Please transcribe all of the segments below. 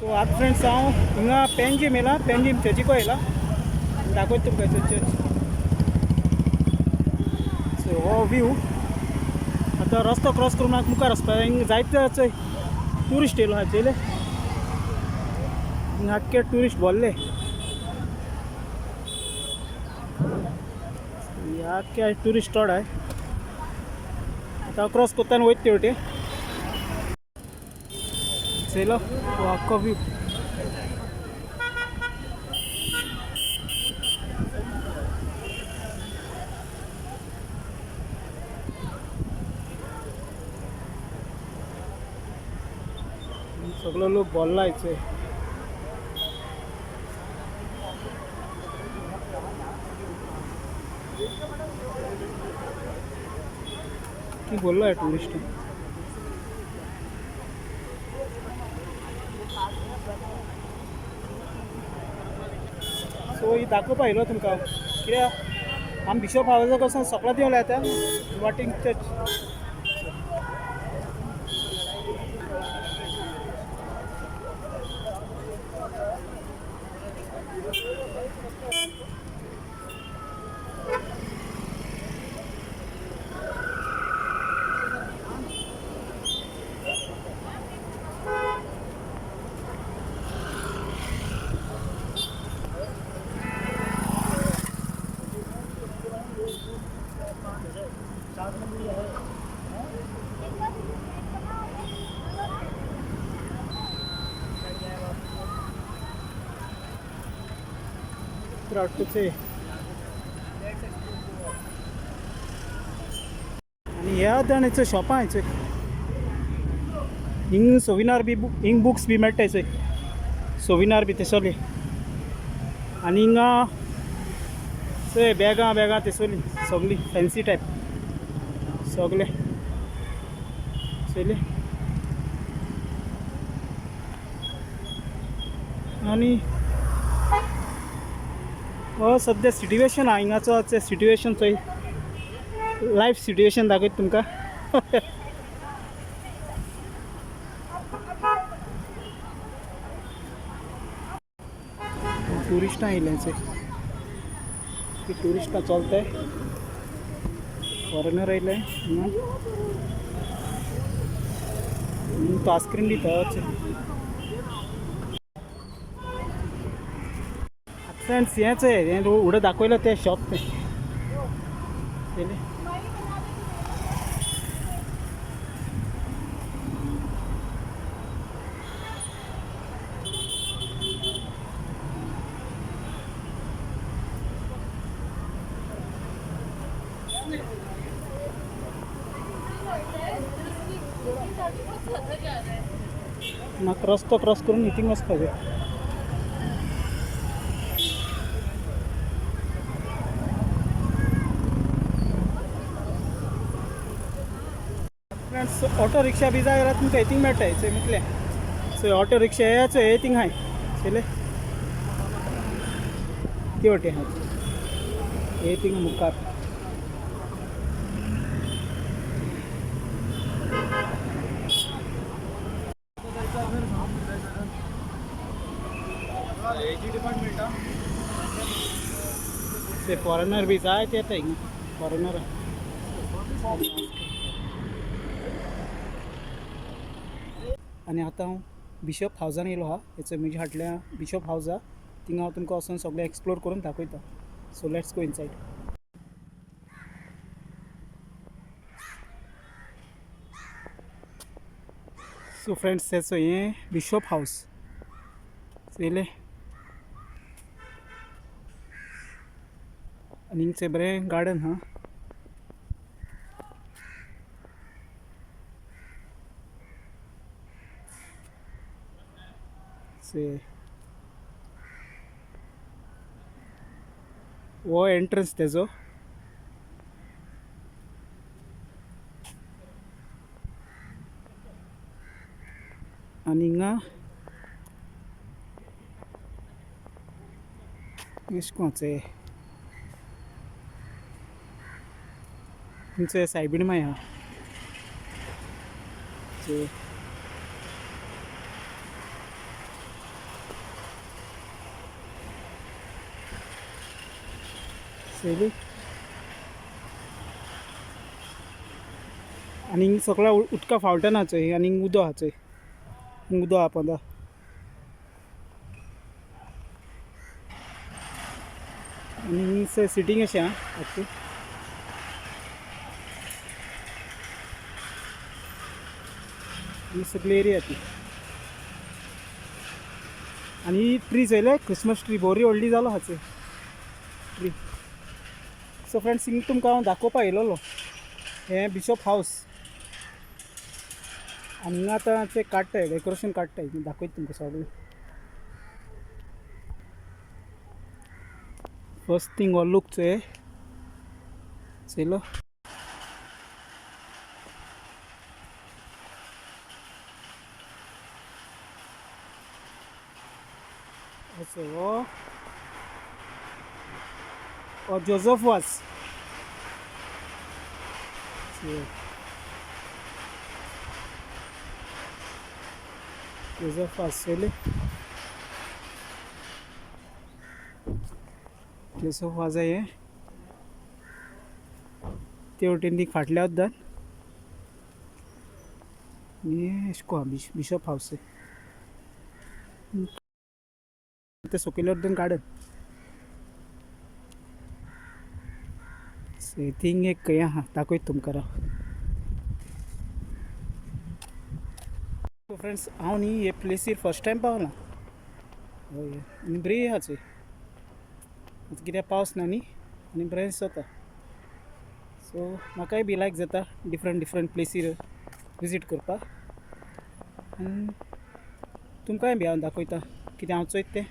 So आतां friends हांव हिंगा पेंजीम येयला, पेंजीम चर्चिको येयला, दाखयता तुमकां चर्च. सो हो व्यू. आतां रस्तो क्रॉस करून म्हाका मुखार वचपा. हिंगा जायते चोय ट्युरिस्ट येयलो आहा, चोयले हिंगा आख्खे ट्युरिस्ट भरले. आख्खे ट्युरिस्ट चड आहाय. आतां क्रॉस करताना वयता ते वटेन. चोयलो हो आख्खो व्यू. सगळो लोक भरला हिचो. की बोललो आहे टुरिस्ट. सो ही दाखोवपा येयलो तुमकां, कित्याक आमी बिशप हावजा कडसून सगळो देंवले आतां वाटेन चर्च. ऑटोचे आनी ह्या जाणाचो शॉपां हांयचो. हिंग सोविनार बी, हिंग बुक्स बी मेळटाय चोय, सोविनार बी थंयसरली. आनी हिंगा चोय बॅगां बॅगां थंयसरली सगळीं फॅन्सी टायप सगळे चोयले. आनी हो सद्या सिट्युएशन आहा हिंगाचो, सिट्युएशन चोय, लायफ सिट्युएशन दाखयता तुमकां. टुरिस्टां येयले चोय, ट्युरिस्टां चलताय, फॉरेनर येयले हिंगा. तो आयस्क्रीम दिता. फ्रेंड्स, हेंच हें उडो दाखयलो तें शॉप तें चोयलें. म्हाका रस्तो क्रॉस करून हितींग वचपाक जाय. फ्रेंड्स, ऑटो रिक्षा बी जाय जाल्यार तुमकां हेतींग मेळटा चोय मुखले. सो ऑटो रिक्षा हे चोय हेतींग हाय, चोयले ती वटे आहाय हे थिंग मुखार. ते फॉरेनर बी जाय ते येता हिंगा फॉरेनर. आनी आतां हांव बिशप हावजान येयलो आहा. हेचो म्हज्या फाटल्यान बिशप हावज आहा, थिंगा हांव तुमकां वचोन सगळें एक्सप्लोर करून दाखयता. So let's go inside. So friends, हेचो हें बिशप हावस चोयलें. आनी हिंगचें बरें गार्डन आहा. से हो एंट्रन्स तेजो. आनी हिंगा एशें कोण तुमचे सायबीण माय आहा. चोयली. आनी हिंग सगळ्या उदका फावंटन आहा चोय. आनी हिंग उदक आहा चोय, हिंग उदक आहा पोंदा. आनी हिंग सिटींग अशें आहा आख्खें. ही सगळी एरिया ती. आनी ट्री चोयले, क्रिसमस ट्री बरी व्हडली जालो आहा चोय ट्री. सो फ्रेंड्स, हिंग तुमकां हांव दाखोवपा येयलोलो हें बिशॉप हावस. आनी हिंगा आतां ते काडटाय, डेकोरेशन काडटाय. दाखयता तुमकां सगळें. फर्स्ट थिंग हो लूक चोय, चोयलो. असो हो हो जोजफ वाज. जोजफ वाज चोयले, जोजफ वाज हे ते वटेन ती फाटल्या वद्दान. आनी अशें कोहा बिशॉप हावस ते सकयल्या वटेन गार्डन. थिंग एक हें आहा, दाखयता तुमकां राव. सो फ्रेंड्स, हांव न्ही हे प्लेसीर फर्स्ट टायम पावलां. हय, आनी बरी आहा चोय. आतां कित्याक पावस ना न्ही, आनी बरें दिसता. सो म्हाकाय बी लायक जाता डिफरंट डिफरंट प्लेसीर विजीट करपाक. आनी तुमकांय बी हांव दाखयता कितें हांव चोयता तें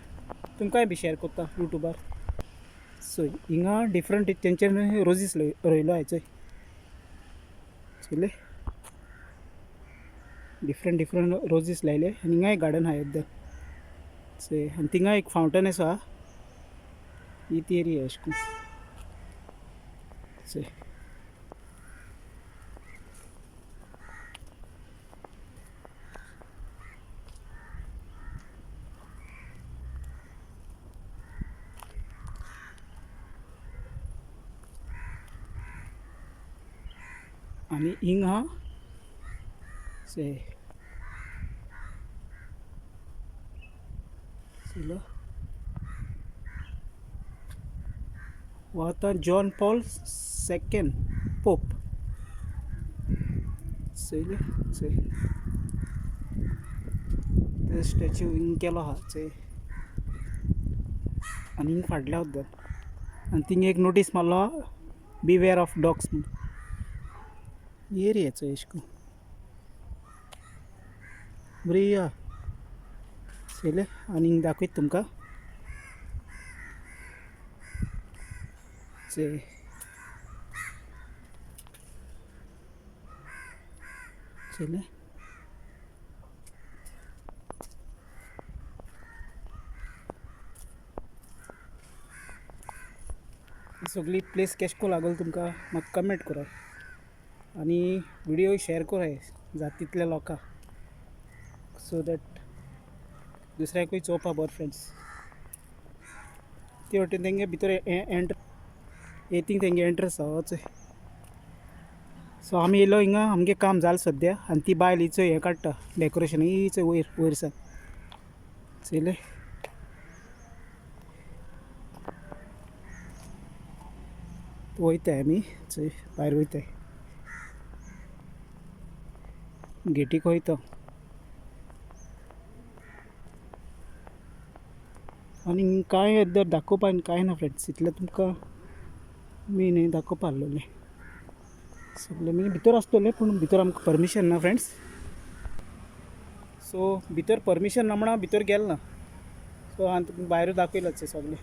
तुमकांय बी शेअर करता यूट्यूबार. सो हिंगा डिफरंट तेंचे रोजीस रोयलो आहा चोय, चोयले, डिफरंट डिफरंट रोजीस लायले. आनी हिंगाय गार्डन आहा एकदम चोय. आनी थिंगा एक फावंटन आसा. ही ती एरिया अशें करून चोय. आनी हिंग आहा चोय, चोयलो. हो आतां जॉन पॉल सेकंड पोप. चोयले चोय, ते स्टॅच्यू हिंग केलो आहा चोय. आनी हिंग फाटल्या वद्दल. आनी थिंग एक नोटीस मारलो आहा, बिवेर ऑफ डॉग्स म्हणून. एरिया चोय अशें करून बरी आहा. चोयले. आनी हिंग दाखयता तुमकां चोय. चोयले, सगळी प्लेस केश को लागल तुमकां म्हाका कमेंट करात आनी व्हिडिओ शेअर कराय जाता तितल्या लोकांक, सो that दुसऱ्याकूय चोवपा बरें फ्रेंड्स. ते वटेन तेंगे भितर एंटर येतींग तेंगे एंट्रस आहा चोय. सो आमी येयलो हिंगा, आमगे काम जालें सद्या. आनी ती बायल ही चोय हें काडटा डेकोरेशन, ही चोय वयर वयर सान चोयलें. वयताय आमी चोय, भायर वयताय, गेटीक वयता. आनी कांय येद्दार दाखोवपा आनी कांय ना फ्रेंड्स, इतलें तुमकां मेन हें दाखोवपा आहलोलें सगळें. म्हणजे भितर आसतलें पूण भितर आमकां परमिशन ना फ्रेंड्स. सो भितर परमिशन ना म्हणून हांव भितर गेलो ना. सो हांवें तुमकां भायर दाखयलाच सगळें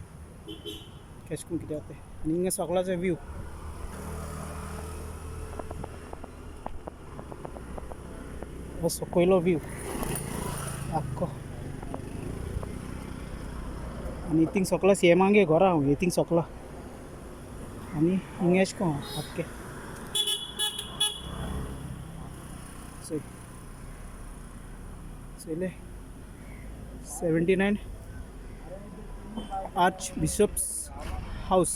केश करून कितें तें. आनी हिंगा सगळ्याचो व्यू. हो सकयलो व्यू आख्खो. आनी थिंग सगळो सेम आमगे घरा हांव थिंग सगळो. आनी हिंगा अशें करून आख्खें चोय. चोयलें, 79 आर्च बिशप्स हावस.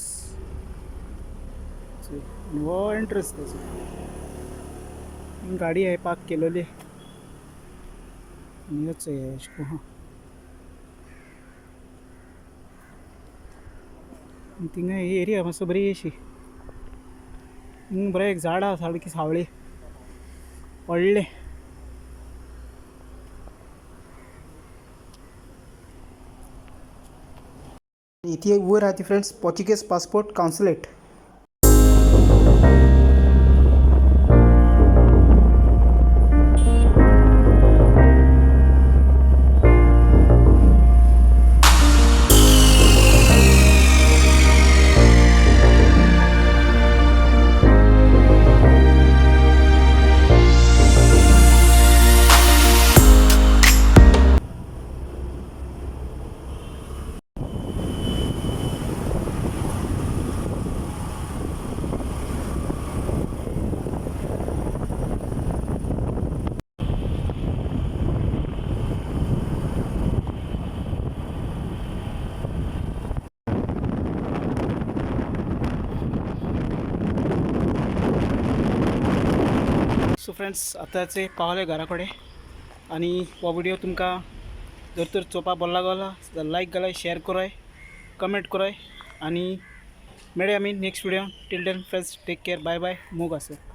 आनी हो एंट्रन्स तेचो. गाडी आहे पार्क केलेली आनी हेच हे अशें करून आहा. आनी थिंगा ही एरिया मातसो बरी अशी. हिंग बरें एक झाड आहा सारकी सावळी व्हडलें. इथे वयर आहा ती friends Portuguese passport consulate. So friends, आतांचे पावले घरा कडेन आनी हो व्हिडियो तुमकां जर तर चोवपा बरो लागला जाल्यार लायक घालाय, शेअर कराय, कमेंट कराय आनी मेळया आमी next video. Till then friends, take care, bye bye, मोग आसूं.